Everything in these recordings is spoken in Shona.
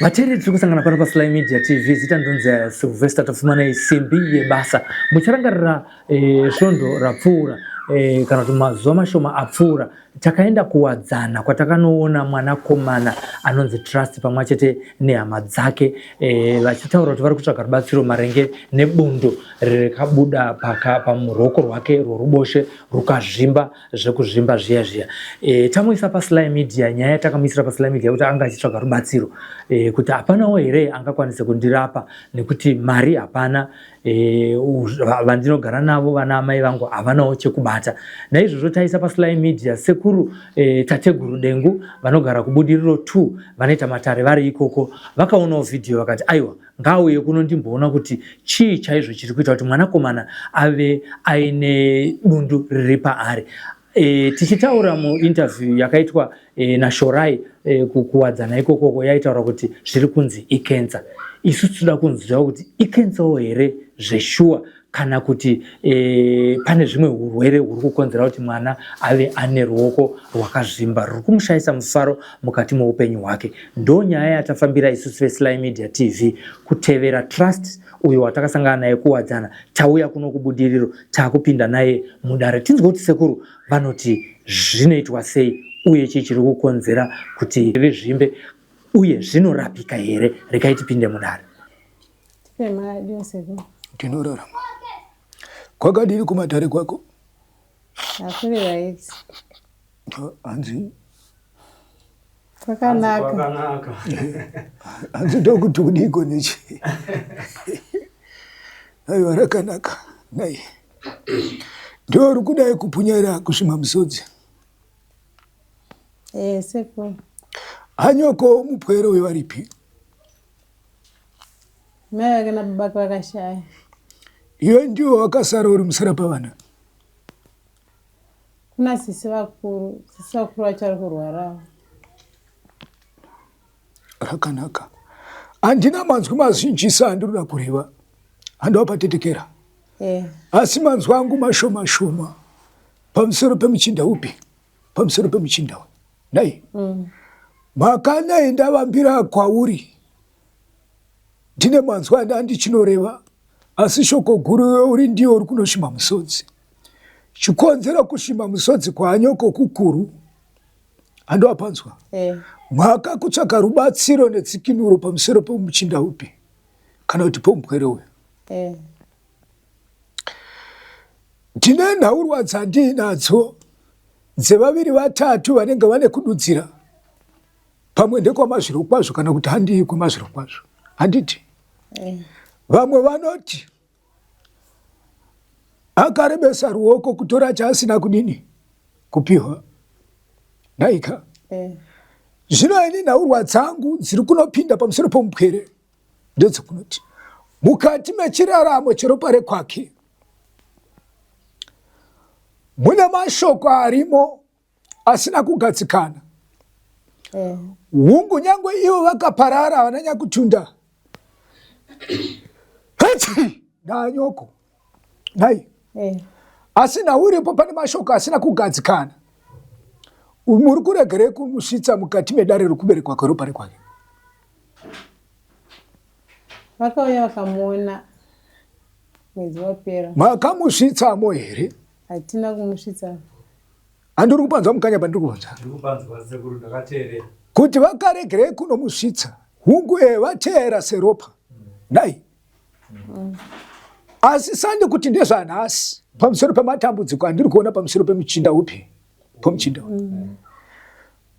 Vateereri tiri kusangana pano paSly Media TV, zita ndonzi eh, Sylvester Tapfumanei simbi yebasa. Mucharangarira eh, svondo rapfuura eh, kana kuti mazuva mashoma apfuura takaenda kuwadzana kwatakanoona mwanakomana anonzi Trust pamwe chete nehama dzake eh, vachitaura kuti vari kutsvaga rubatsiro maringe nebundo rakabuda pamuruoko rwake rworuboshe rukazvimba zvekuzvimba zviya zviya e, tamuisa pasly media nyaya yatakamuisira pasly media kuti anga achitsvaga rubatsiro e, kuti hapanawo here angakwanise kundirapa nekuti mari hapana e, vandinogara navo vana amai vangu havanawo chekubata naizvozvo taisa pasly media sekuru e, tateguru dengu vanogara kubudiriro 2 vanoita matare vari ikoko vakaonawo vhidhiyo vakati aiwa Ngaauye kuno ndimboona kuti chii chaizvo chiri kuita kuti mwanakomana ave aine bundu riri paari. E, tichitaura muinterview yakaitwa e, naShorai e, kuwadzana ikokoko yaitaura kuti zviri kunzi ikensa. Isu tinoda kunzwa kuti ikensawo here zveshuwa kana kuti e, pane zvimwe urwere huri kukonzera kuti mwana ave ane ruoko rwakazvimba ruri kumushayisa mufaro mukati meupenyu hwake. Ndo nyaya yatafambira isusu veSly Media TV kutevera Trust uyo watakasangana naye kuwadzana. Tauya kuno kubudiriro takupinda naye mudare tinzwe kuti sekuru vanoti zvinoitwa sei uye chii chiri kukonzera kuti rizvimbe uye zvinorapika here. Regai tipinde mudare. Tinorarama. Kwakadini kumatare kwako? Hakuri right. Hanzi kwakanaka. Hanzi ndokuti udiko nechi. Aiwa rakanaka. Nai. Ndori kudai kupunyaira kusvima musodzi. Eh, sekuru. Hanyoko mupwere uyo varipi? Mai vake nababa vake vakashaya. Iwe ndiwo wakasara uri musara pavana. Kuna sisi vakuru, sisi vakuru vacho vari kurwarawo. Rakanaka. Handina manzwi mazhinjisa andinoda kureva. Handiwapatetekera. Eh. Asi manzwi angu mashoma shoma pamusoro pemuchinda upi? Pamusoro pemuchinda uyu. Nhai. Mhaka nei ndavambira kwauri? Ndine manzwi andandichinoreva, asi shoko guru iwe uri ndiwe uri kunosvima musodzi. Chikonzero kusvima musodzi kwaanyoko kukuru. Handowapanzwa. Eh. Mhaka kutsvaka rubatsiro netsikinuro pamusoro pemuchinda upi kana kuti pomupwere uyu. Eh. Ndine nhaurwa dzandiinadzo dzevaviri vatatu vanenge vane kududzira pamwe ndekwamazvirokwazvo kana kuti handii kwemazvirokwazvo handiti eh. Vamwe vanoti akarebesa ruoko kutora chaasina kudini kupiwa nhaika eh. Zvino ini nhaurwa dzangu dziri kunopinda pamusoro pomupwere ndedzekunoti mukati mechiraramo cheropa rekwake mune mashoko arimo asina kugadzikana eh. Hungu nyangwe ivo vakaparara havana nyakutunda nanyoko nhai eh. Asi nauripo pane mashoko asina kugadzikana muri kuregerei kumusvitsa mukati medare rokuberekwa kweropa rekwake Vakauya vakamuona mwedzi wapera. Makamusvitsamo here? Hatina kumusvitsa. Handiri kupanzwa mukanya pandiri kupanzwa. Ndiri kupanzwa sekuru ndakateerera. Kuti vakaregerei kunomusvitsa. Hungu e vateera seropa. Nhai. Asi sandi kuti ndezvanhasi pamusoro pematambudziko andiri kuona pamusoro pemuchinda upi? Pomuchinda upi?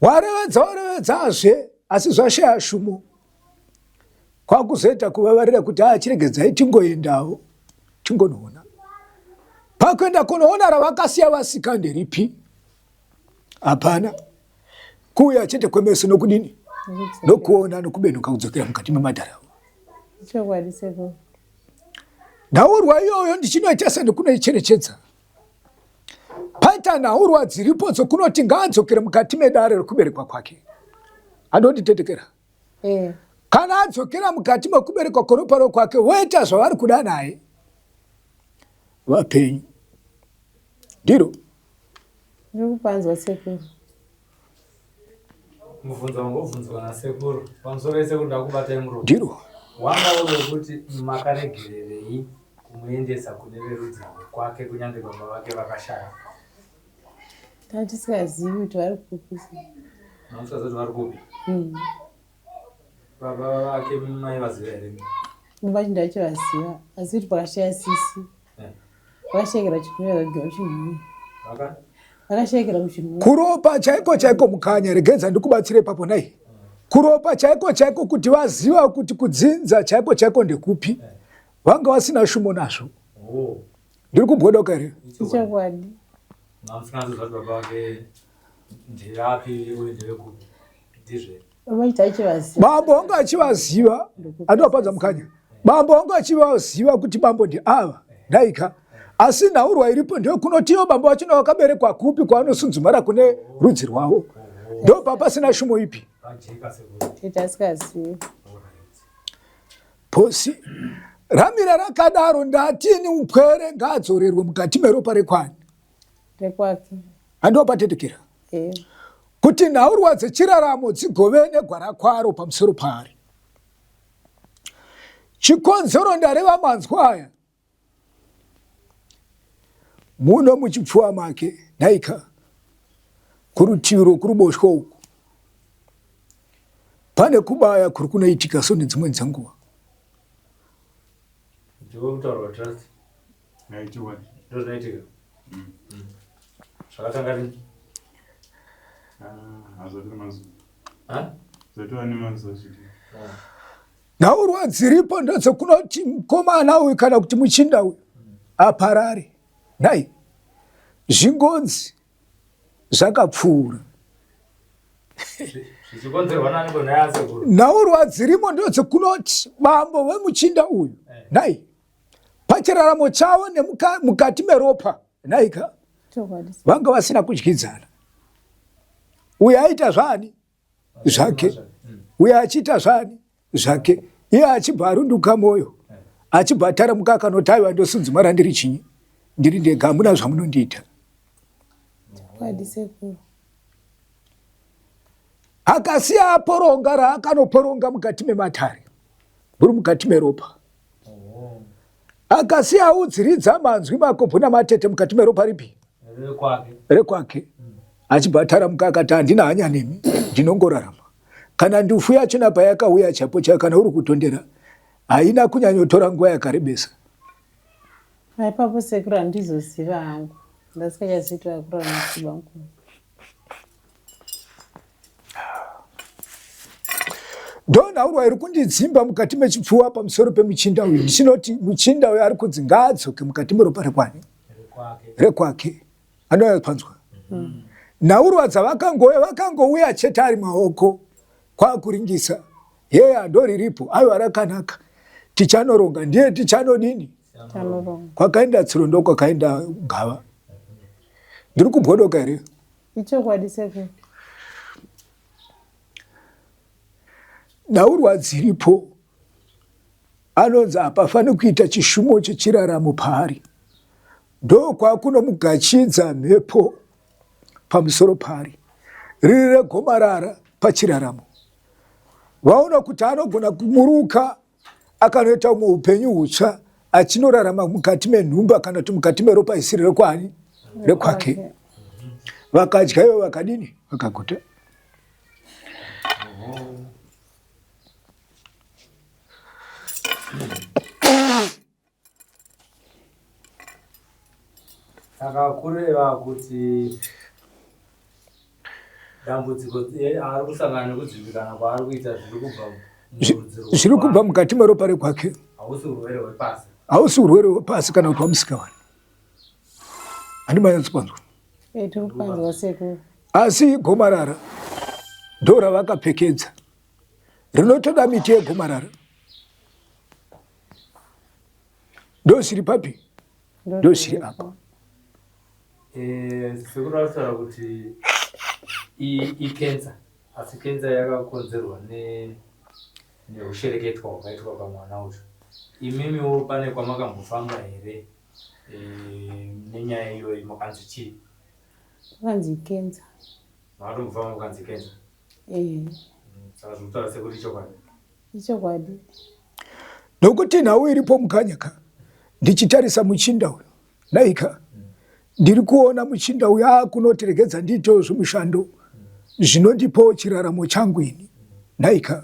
Warevedza warevedzazve asi zvashaya shumo. Kwakuzoita kuvavarira kuti ah chiregedzai tingoendawo tingonoona. Pakuenda kunoona ravakasiya vasika nderipi? Hapana. Kuuya chete kwemeso nokudini? Nokuona nokubenuka kudzokera mukati memadhara. Chokwadi sekuru. Nhaurwa iyoyo ndichinoita sendikunoicherechedza. Paita nhaurwa dziripo dzokunoti ngaadzokere mukati medare rokuberekwa kwake. Andonditetekera. Eh. Kana adzokera mukati mekuberekwa kweropa rokwake voita zvavari kuda naye. Vapenyu. Ndiro. Ndiri kupanzwa sekuru. Mubvunzo wangu wobvunzwa nasekuru. Pamusoro yesekuru ndakubatai muromo. Ndiro. Wanga uri wekuti makaregererei kumuendesa kune verudzi rwekwake kunyange baba vake vakashaya? Tatisingazivi kuti vari kupi. Mamusingazivi kuti vari kupi? Mm. Baba vake maivaziva here? Baba vacho ndaichivaziva asi kuti pakashaya sisi. Eh. Vakashayikira chinhuya vagara chinhuya. Vaka? Vakashayikira kuchinhuya. Kuropa chaiko chaiko mukanya regedza ndikubatsire ipapo nhai. Kuropa chaiko chaiko kuti vaziva kuti kudzinza chaiko chaiko ndekupi. Eh. Vanga vasina shumo nazvo. Oh. Ndiri kubwodoka here? Ichokwadi. Mamusingaziva kuti baba vake ndevapi uye ndevekupi. Ndizvo. Bambo wanga achivaziva andovapadza mukanya. Bambo wanga achivaziva kuti bambo ndiava ndaika. Asi nhaurwa iripo ndeyekunoti ivo bambo vachona vakaberekwa kupi kwavanosunzumara kune rudzi rwavo. Ndopapasina shumo ipi. Posi ramira rakadaro ndatini upwere ngaadzorerwe mukati meropa rekwani. Rekwake. Andopatetekera. Eh. Kuti nhaurwa dzechiraramo dzigove negwara kwaro pamusoro paari. Chikonzero ndareva manzwi aya muno muchipfuwa make nhaika kurutivi rwokuruboshwe uku pane kubaya kuri kunoitika so nedzimweni dzenguva. Ndiwe kutaurwa trust. Ndozvinoitika. Mm. Zvakatanga rini? Ah, Nhaurwa dziripo ndedzekunoti mukomana uyu kana kuti muchinda uyu aparare. Nhai, zvingonzi zvakapfuura. Zvichikonzerwa nani ko nhai asekuru? Nhaurwa dzirimo ndedzekunoti bambo vemuchinda uyu, eh. nhai, pachiraramo chavo nemukati meropa nhaika vanga vasina kudyidzana uyo aita zvaani zvake uyo achiita zvaani zvake iye achibva arunduka mwoyo achibva ataramuka akanoti aiwa ndosunzumara ndiri chinyi ndiri ndega hamuna zvamunondiita akasiya aporonga raakanoporonga mukati mematare muri mukati meropa Akasiya audziridza manzwi makobvu namatete mukati meropa ripi? Rekwake. Achibva ataramuka akati handina hanya nemi, ndinongorarama. Kana ndufu yachona payakauya chaipo chaipo kana uri kutondera haina kunyanyotora nguva yakarebesa. Ipapo sekuru handizoziva hangu ndasingachazivi kuti vakurarama bamukuru. Ndonhaurwa iri kundidzimba mukati mechipfuwa pamusoro pemuchinda uyu ndichinoti muchinda uyu ari kunzi ngaadzoke mukati meropa rekwani rekwake anouya panzwa mm. nhaurwa dzavakangouya vakangouya chete ari maoko kwakuringisa yeya ndoriripo aiwa rakanaka tichanoronga ndiye tichanodini kwakaenda tsuro ndokwakaenda gava ndiri kubhodoka here Ichokwadi sekuru. Nhaurwa dziripo anonzi hapafani kuita chishumo chechiraramo paari ndokwakunomugachidza mhepo pamusoro paari riri regomarara pachiraramo vaona kuti anogona kumuruka akanoita umwe upenyu hutsva achinorarama mukati menhumba kana kuti mukati meropa isiri rekwani rekwake vakadya ivo vakadini vakaguta Saka kureva kuti dambudziko eh, ari kusangana nekudzimbikana kwaari kuita zviri kubva zviri kubva mukati meropa rekwake hausi urwere hwepasi hausi urwere hwepasi kana kuti wamusikawani handimanyatsikwanzwa eh, asi gomarara ndo ravakapfekedza rinotoda miti yegomarara ndozviri papi ndozviri apa eh, sekuru vataura kuti ikensa asi kensa yakakonzerwa neushereketwa hwakaitwa pamwana uyu imimiwo pane kwamakambofamba here eh, nenyaya iyoyi makanzi chii makanzi ikensa makatombofamba mukanzi kensa. Eh. Saka zvekutaura sekuru ichokwadi. Ichokwadi. Nokuti nhau iripo mukanya ka ndichitarisa muchinda uyu naika ndiri kuona muchinda uyu akunoti regedza ndiitewo zvemushando zvinondipawo chiraramo changu ini naika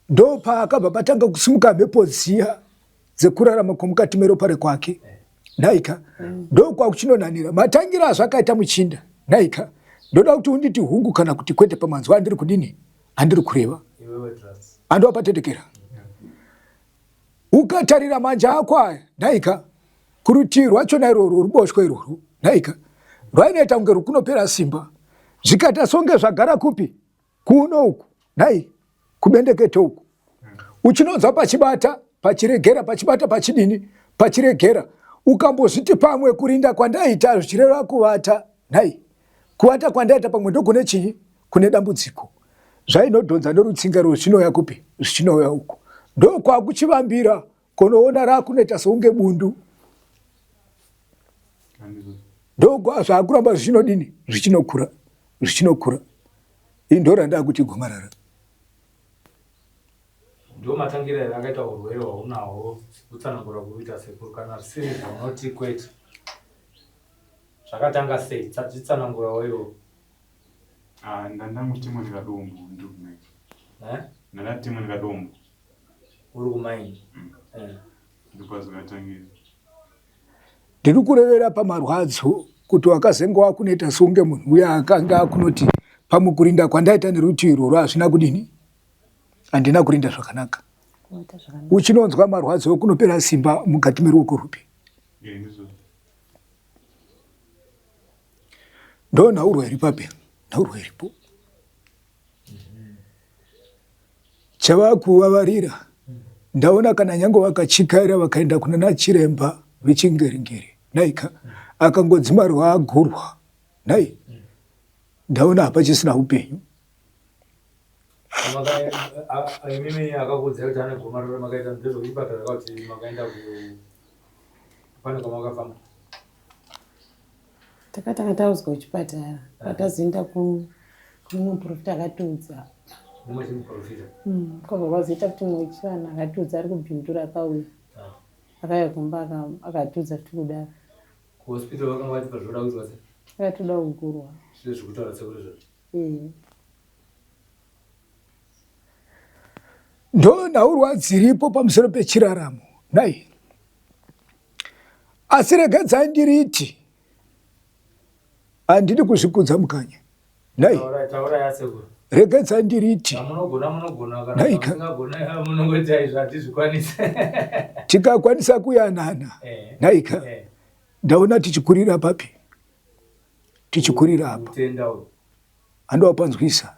ndopaakabva patanga kusimuka mhepo dziya dzekurarama kwomukati meropa rekwake nhaika ndokwakuchinonanira matangira azvakaita muchinda nhaika ndoda kuti unditi hungu kana kuti kwete pamanzwa andiri kudini andiri kureva andoapatetekera ukatarira manja ako aya nhaika kurutivi rwachona irworwo ruboshwe irworwo nhaika rwainoita kunge rukunopera simba zvikaita songe zvagara kupi kuno uku nhai kubendekete uku uchinonzwa pachibata pachiregera pachibata pachidini pachiregera ukambozviti pamwe kurinda kwandaita zvichireva kuvata nhai kuvata kwandaita pamwe ndokune chinyi kune dambudziko zvainodhonza norutsinga rwezvinouya kupi zvichinouya uku ndokwakuchivambira konoona rakunoita sokunge bundu ndozvakuramba zvichinodini zvichinokura zvichinokura Ini ndo randakuti gomarara. Ndo matangira here akaita urwere hwaunahwo kutsanangura kuita sekuru kana zvisiri zvaunoti kwete. Zvakatanga sei? Titsanangurawo iwo. Ah, ndandangotemwa nekadombo ndiri kumaini. Eh? Ndandatemwa nekadombo. Uri kumaini? Mm. Eh. Ndopazvakatangira. Ndiri kurevera pamarwadzo kuti wakazenge wakuneta sokunge munhu uya akanga akunoti pamukurinda kwandaita nerutivi irworwo hazvina kudini handina kurinda zvakanaka uchinonzwa marwadzo kunopera simba mukati meruoko rwupi ndo nhaurwa iri papi nhaurwa iripo Chavakuvavarira ndaona kana nyange vakachikaira vakaenda kuna nachiremba vechingeringeri naika akangodzimarwa agurwa nai ndaona hapachisina upenyu imimi akakuudzai kuti ane gomarara makaita ndezvekuchipatara kuti makaenda ku pane kwamakafamba Takatanga taudzwa kuchipatara patazoenda kumwe muprofita akatiudza mumwe chimuprofita hmm, kwabva kwazoita kuti mumwe wechivanhu akatiudza ari kubhindura akauya ah. akauya kumba akatiudza futi kudaro kuhospital vakanga vati pazvoda kuitwa se akatoda kugurwa zviro zvekutaura sekuri izvozvo eh. Ndo nhaurwa dziripo pamusoro pechiraramo nhai Asi regedzai ndiriti handidi kuzvikudza mukanya nhai regedzai ndiriti nhaika tikakwanisa kuyanana eh. nhaika eh. ndaona tichikurira papi tichikurira apa handiwapanzwisa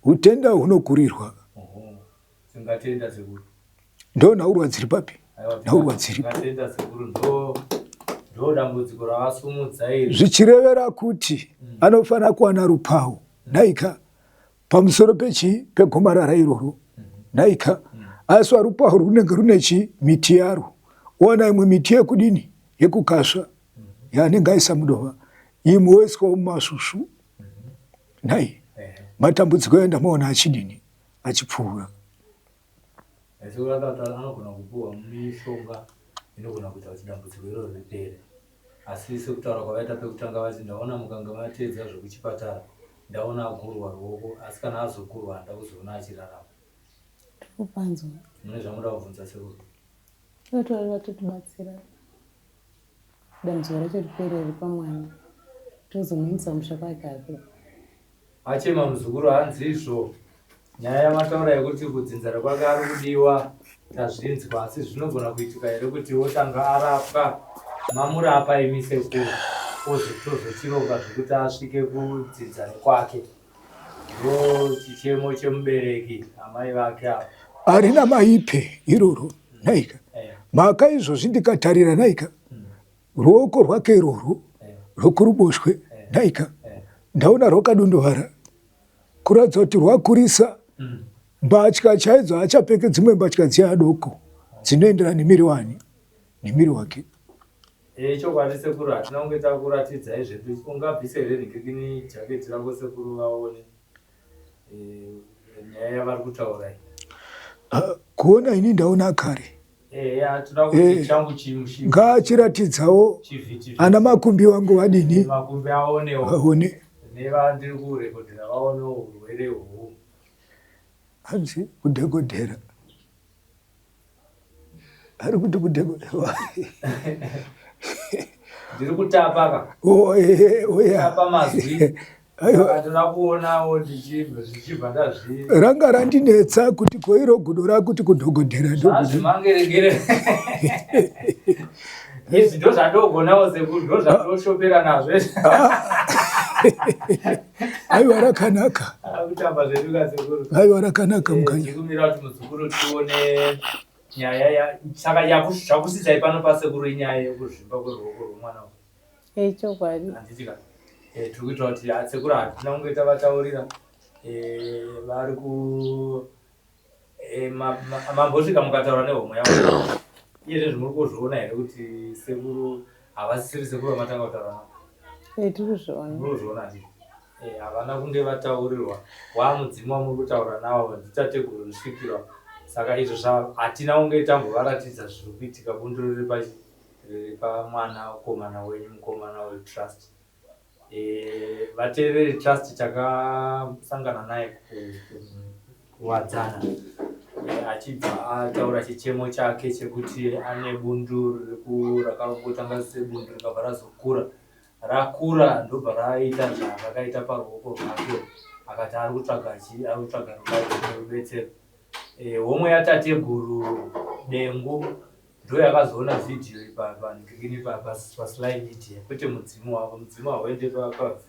utenda hunokurirwa Ndo nhaurwa dziri papi? Nhaurwa dziripo. Zvichirevera kuti mm. anofanira kuwana rupawo mm. nhaika pamusoro pechi pegomarara iroro mm. nhaika mm. asi rupawo runenge rune chi miti yarwo owana imwe miti yekudini yekukasva mm. yaanenge aisa mudova imwe oiswawo mumasvusvu mm -hmm. nhai eh. matambudziko ayo ndamaona achidini achipfuura Asi kurapa anogona kupuhwa mishonga inogona kuita kuti dambudziko iroro ripere. Asi sekutaura kwavaita pekutanga vati ndaona mukange mateedza zvekuchipatara ndaona agurwa ruoko asi kana azogurwa handida kuzoona achirarama. Tikupanzwa. Mune zvamunoda kubvunza sekuru? Vatova vatotibatsira. Dambudziko racho ripere riri pamwana. Tozomuendesa kumusha kwake hake. Achema muzukuru hanzi izvo nyaya yamataura yekuti kudzinza rekwake ari kudiwa tazvinzwa asi zvinogona kuitika here kuti wotanga arapwa mamurapa imi sekuru ozotozochironga zvekuti asvike kudzinza rekwake ndo chichemo chemubereki amai vake ava harina maipe iroro nhaika eh. mhaka izvozvi ndikatarira nhaika mm. Ruoko rwake irworwo rwekuruboshwe nhaika ndaona rwakadunduvara kuratidza kuti rwakurisa mbatya chaidzo haachapfeke dzimwe mbatya dziya doko dzinoenderana nemiri wani nemiri wake Eh, chokwadi sekuru hatina kunge takuratidzai zvedu ungabvise here nhingirikini jaketi rako sekuru vaone. eh, nyaya yavari kutaura iyi. Ah, kuona ini ndaona kare Eya, toda kuti Eh, changu chimushi ngaachiratidzawo chivhiti ana makumbi wangu vadini makumbi aonewo vaone nevandiri kurekodhera vaonewo urwere uhu. Hanzi kudhekodhera. Ari kuti kudhekodhera. Ndiri kutapa ka. Oh, eh, oh, yeah. Tapa mazwi. Aiwa. Saka toda kuonawo ndichibva zvichibva ndazvi. Ranga randinetsa kuti koiro gudo rakuti kudhogodhera ndokuti. Zvazvimangerekere. Izvi ndozvandogonawo sekuru ndozvandoshopera nazvo. Aiwa rakanaka. Kutamba zvedu ka sekuru. Aiwa rakanaka mukanya. Tikumira kuti muzukuru tione nyaya ya saka yakusvitsai pano pasekuru inyaya yekuzvimba kweruoko rwemwana uyu. Eh, chokwadi. Handiti ka? Eh, tiri kuitira kuti ah, sekuru hatina kunge tavataurira eh, vari ku eh, mambosvika mukataura nehomwe yavo iye zvezvi muri kuzviona here kuti sekuru havasisiri sekuru vamatanga kutaura navo? Eh, tiri kuzviona. Muri kuzviona handiti? Eh, havana kunge vataurirwa wamudzimu wamuri kutaura nawo nditateguru risvikirwa saka izvo zva hatina kunge tambovaratidza zviri kuitika bundiro riri pachi riri pamwana komana wenyu mukomana uyu Trust. Eh, vateereri Trust takasangana naye kuwadzana eh, achibva ataura chichemo chake chekuti ane bundu rakangotanga sebundu rikabva razokura rakura ndobva raita zvarakaita paruoko rwake akati ari kutsvaga chi ari kutsvaga rubetsero eh, homwe yatateguru Dengu ndo yakazoona vhidhiyo iyi panhingirikini paSly Media kwete mudzimu wavo mudzimu hauende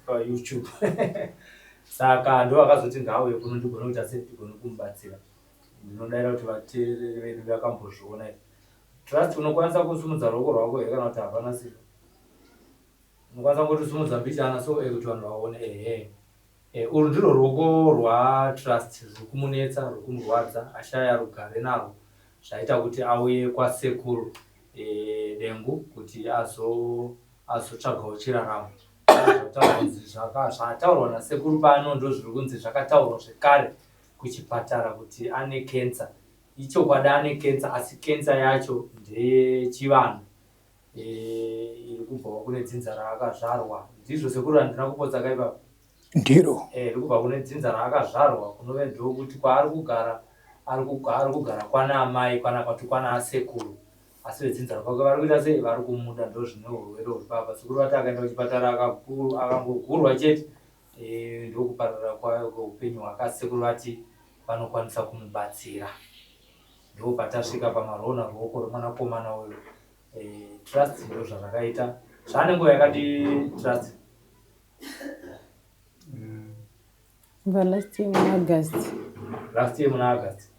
paYouTube saka ndo vakazoti ngaauye kuno ndigone kuita sei ndigone kumubatsira ndinodaira kuti vateereri vedu vakambozviona izvi Trust unokwanisa kusimudza ruoko rwako here kana kuti hapana simba unokwanisa kungotisimudza mbichana so eh, kuti vanhu vaone ehe Eh, urwu ndirwo ruoko rwaTrust rwuri kumunetsa, rwuri kumurwadza, ashaya rugare narwo zvaita kuti auye kwasekuru eh, Dengu kuti azo azotsvagawo chiraramo. Zvataurwa nasekuru pano ndozviri kunzi zvakataurwa zvekare kuchipatara kuti ane cancer. Ichokwadi ane cancer asi cancer yacho ndeyechivanhu eh, iri kubvawo kune dzinza raakazvarwa. Ndizvo sekuru handina kupotsa kaipapa. Ndiro. Eh, riri kubva kune dzinza raakazvarwa kunove ndokuti kwaari kugara ari kugara kwana amai kwana kwati kwana asekuru asi vedzinza rkwake vari kuita sei vari kumuda ndozvine urwere huri papa sekuru vati akaenda kuchipatara akangogurwa chete eh, ndokuparara kwayo kweupenyu hwake asi sekuru vati vanokwanisa kumubatsira ndopatasvika pamarona ruoko rwemwanakomana uyu eh, Trust ndozvazvakaita zvaane nguva yakati Trust Kubva last year muna August. Last year muna August.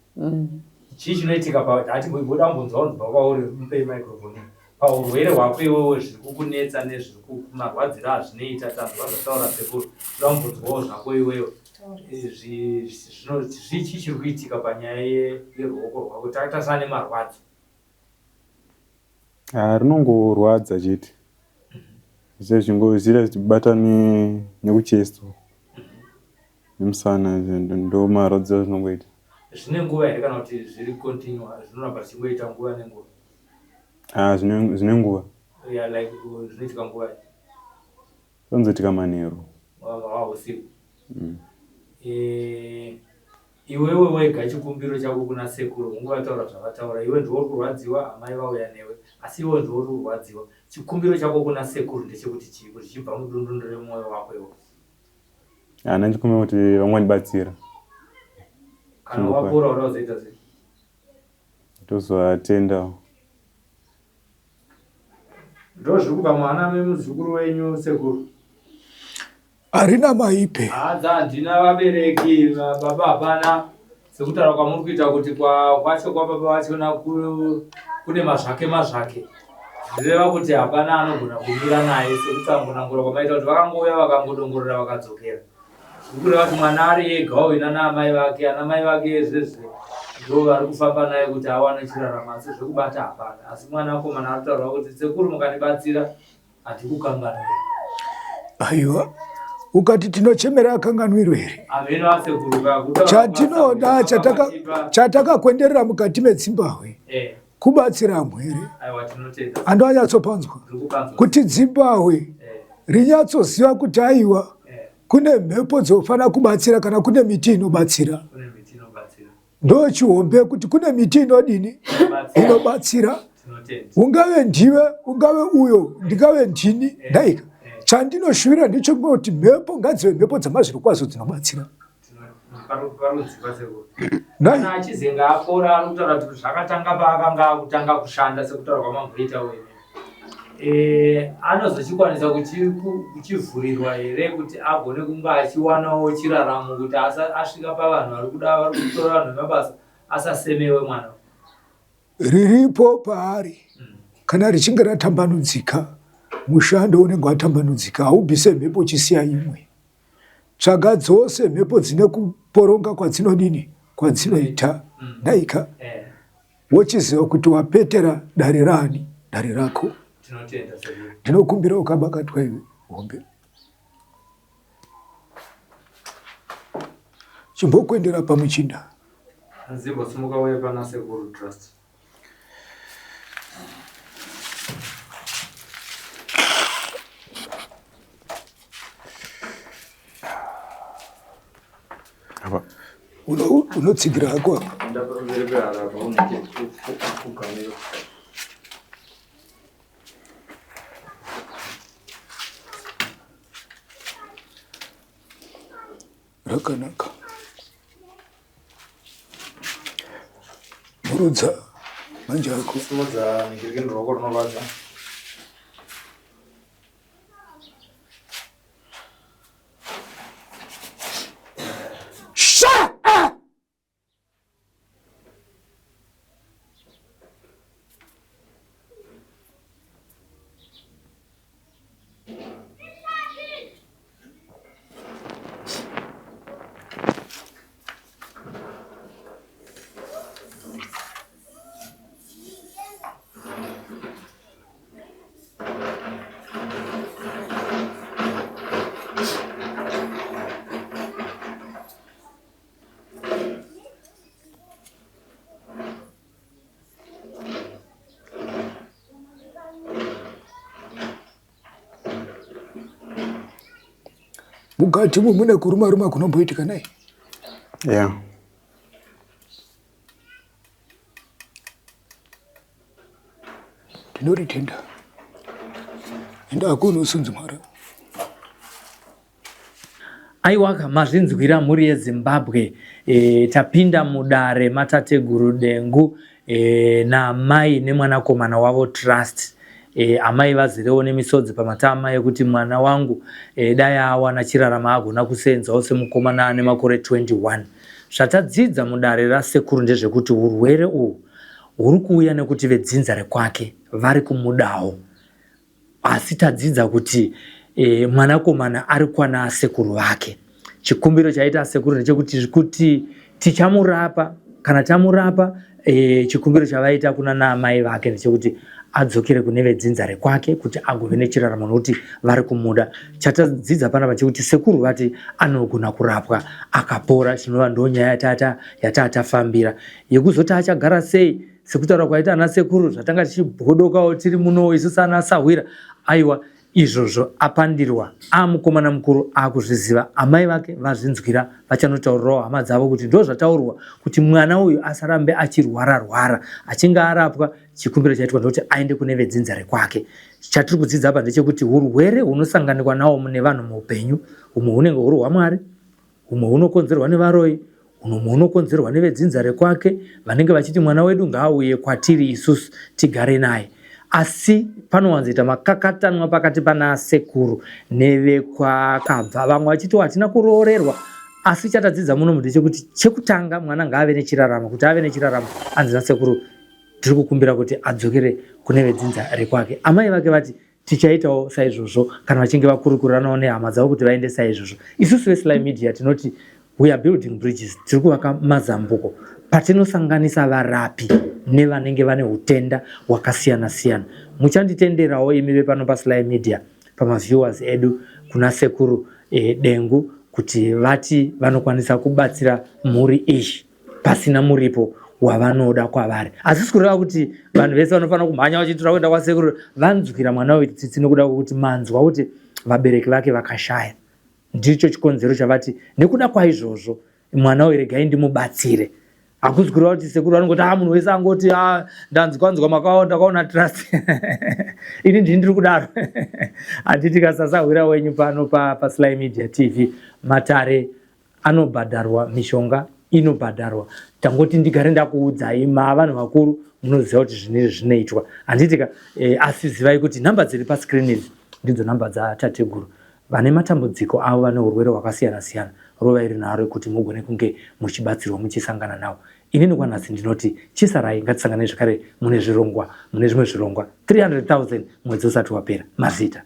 Chii chinoitika pa hati mboda kumbonzwa kunzwa kwauri mupei microphone. Paurwere hwako iwewe zviri kukunetsa nezviri kumarwadziro azvinoita tanzwa zvataura sekuru. Toda kumbonzwawo zvako iwewe. Zvii chii chiri kuitika panyaya yeruoko rwako takatasana nemarwadzo. Ah, rinongorwadza chete zvingoziita zvichibata nekuchest nemusana ndo marwadziro azvinongoita. Zvine nguva here kana kuti zviri continue zvinoramba zvichingoita nguva nenguva? Ah, zvine nguva. Yeah, like zvinoitika nguva. Zvinozoitika manheru. Wava usiku. Eh, iwewe wega chikumbiro chako kuna sekuru hungu vataura zvavataura iwe ndiwe uri kurwadziwa amai vauya newe asi iwe ndiwe uri kurwadziwa chikumbiro chako kuna sekuru ndechekuti chii kuti chibva mudundundu remwoyo wako iwe Hana chikumbiro kuti vangondibatsira. Kana wapora uda kuzoita sei? Tozovatendawo. Ndozviri kubva mwana memuzukuru wenyu sekuru. Harina maipe. Hadza handina vabereki baba hapana sekutaura kwamuri kuita kuti kwacho kwababa vachona kune mazvake mazvake zvireva kuti hapana anogona kumira naye sekutsangunangura kwamaita kuti vakangouya vakangodongorera vakadzokera Zvikureva kuti mwana ari ega uyu nana amai vake, ana mai vake zvezve ndo vari kufamba naye kuti awane chirarama asi zvekubata hapana. Asi mwana akomana ari kutaura kuti sekuru mukandibatsira handikukanganwi. Aiwa. Ukati tinochemera akanganwirwe here? Chatinoda chatakakwenderera mukati medzimbahwe eh. kubatsira mhwere. Ando anyatsopanzwa kuti dzimbahwe eh. rinyatsoziva kuti aiwa eh. kune mhepo dzofanira kubatsira kana kune miti inobatsira. Ndochihombe kuti kune miti inodini inobatsira. Ungave ndiwe, ungave uyo, ndingave ndini, eh, ndaika. Eh. Chandinoshuvira ndechekungoti mhepo ngadzive mhepo dzamazvirokwazvo dzinobatsira. Kana achizenga apora ari kutaura kuti zvakatanga paakanga akutanga kushanda sekutaura kwamamboita uyu. Eh, anozochikwanisa kuchivhurirwa here kuti agone kunge achiwanawo chiraramo kuti asvika pavanhu vari kuda vari kutora vanhu vemabasa asasemewe mwana riripo paari kana richinge ratambanudzika mushando unenge watambanudzika haubvise mhepo uchisiya imwe tsvaga dzose mhepo dzine kuporonga kwadzinodini kwadzinoita nhaika eh. Wochiziva kuti wapetera dare raani? Dare rako. Ndinokumbira ukabakatwa iwe hombe. Chimbokuendera pamuchinda. Nzimbo simuka uye pana sekuru Trust. Apa. Unotsigira hako apa. Rakanaka. Murudza manje ako. Simudza ngirikini ruoko runorwadza. Mukati umu mune kuruma ruma kunomboitika nei? Yeah. Ndinoritenda. Enda hakuna usunzumara. Aiwaka mazvinzwira mhuri yeZimbabwe e, tapinda mudare matateguru Dengu e, naamai nemwanakomana wavo Trust. E, amai vazirewo nemisodzi pamatama yekuti mwana wangu e, dai awana chirarama agona kuseenzawo semukomana ane makore 21. Zvatadzidza mudare rasekuru ndezvekuti hurwere uhu huri kuuya nekuti vedzinza rekwake vari kumudawo. Asi tadzidza kuti e, mwanakomana ari kwana asekuru vake. Chikumbiro chaita asekuru ndechekuti kuti tichamurapa kana tamurapa e, chikumbiro chavaita kuna naamai vake ndechekuti adzokere kune vedzinza rekwake kuti agove nechiraramo nokuti vari kumuda. Chatadzidza panapa chekuti sekuru vati anogona kurapwa akapora, chinova ndonyaya yatata yatatafambira yekuzoti achagara sei sekutaura kwaita ana sekuru zvatanga tichibhodokawo tiri muno isu sana sahwira aiwa izvozvo apandirwa amukomana mukuru akuzviziva amai vake vazvinzwira vachanotaurirawo hama dzavo kuti ndozvataurwa kuti mwana uyu asarambe achirwara rwara achinge arapwa chikumbiro chaitwa ndokuti aende kune vedzinza rekwake chatiri kudzidza apa ndechekuti urwere hunosanganikwa nawo nevanhu muupenyu humwe hunenge huri hwamwari Humwe hunokonzerwa nevaroyi, humwe hunokonzerwa nevedzinza rekwake vanenge vachiti mwana wedu ngaauye kwatiri isusu tigare naye. Asi panowanzoita makakatanwa pakati pana sekuru nevekwakabva, vamwe vachitiwo hatina kuroorerwa. Asi chatadzidza muno ndechekuti chekutanga mwana ngaave nechiraramo, kuti ave nechiraramo anzi nasekuru tiri kukumbira kuti adzokere kune vedzinza rekwake. Amai vake vati Tichaitawo saizvozvo kana vachinge vakurukuriranawo nehama dzavo kuti vaende saizvozvo. Isusu veSly Media tinoti we are building bridges, tiri kuvaka mazambuko patinosanganisa varapi nevanenge vane hutenda hwakasiyana siyana. Muchanditenderawo imi vepano paSly Media pamaviewers edu kuna sekuru. e, Dengu kuti vati vanokwanisa kubatsira mhuri iyi pasina muripo wavanoda kwavari. Asi sikureva kuti vanhu vese vanofanira kumhanya vachitura kuenda kwasekuru vanzwira mwana uyu tsitsi nekuda kwekuti manzwa kuti vabereki vake vakashaya. Ndicho chikonzero chavati nekuda kwaizvozvo mwana uyu regai ndimubatsire. Hakuzi kureva kuti sekuru vanongoti ah munhu wese angoti ah ndanzwa nzwa makaona ndakaona trust. Ini ndini ndiri kudaro. Handiti kasasahwira wenyu pano pa, pa Sly Media TV matare anobhadharwa mishonga inobhadharwa tangoti ndigare ndakuudzai maa vanhu vakuru munoziva kuti zvinhu izvi zvinoitwa handiti ka e, asi zivai kuti nhamba dziri pascreen idzi ndidzo nhamba dzatateguru vane matambudziko avo vane urwere hwakasiyana siyana rovai rinharo kuti mugone kunge muchibatsirwa muchisangana nawo inini kwanhasi ndinoti chisarai ngatisanganei zvekare mune zvirongwa mune zvimwe zvirongwa 300 000 mwedzi usati wapera mazita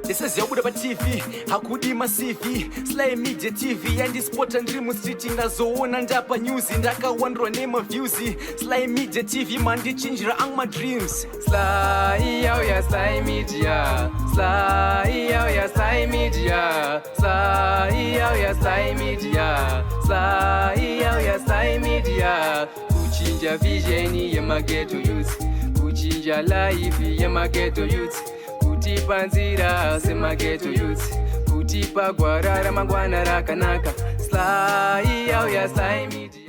Ndisiziya kubuda paTV hakudi maCV Sly Media TV yandispota ndiri mustreet ndazoona ndapa news ndakawandirwa nemaviews Sly Media TV mandichinjira angu madreams Sly yauya Sly Media Sly yauya Sly Media Sly yauya Sly Media Sly yauya Sly Media kuchinja vision yemaghetto youth kuchinja life yemaghetto youth kutipa nzira semaghetto youth kutipa gwara ramangwana rakanaka Sly yauya Sly Media.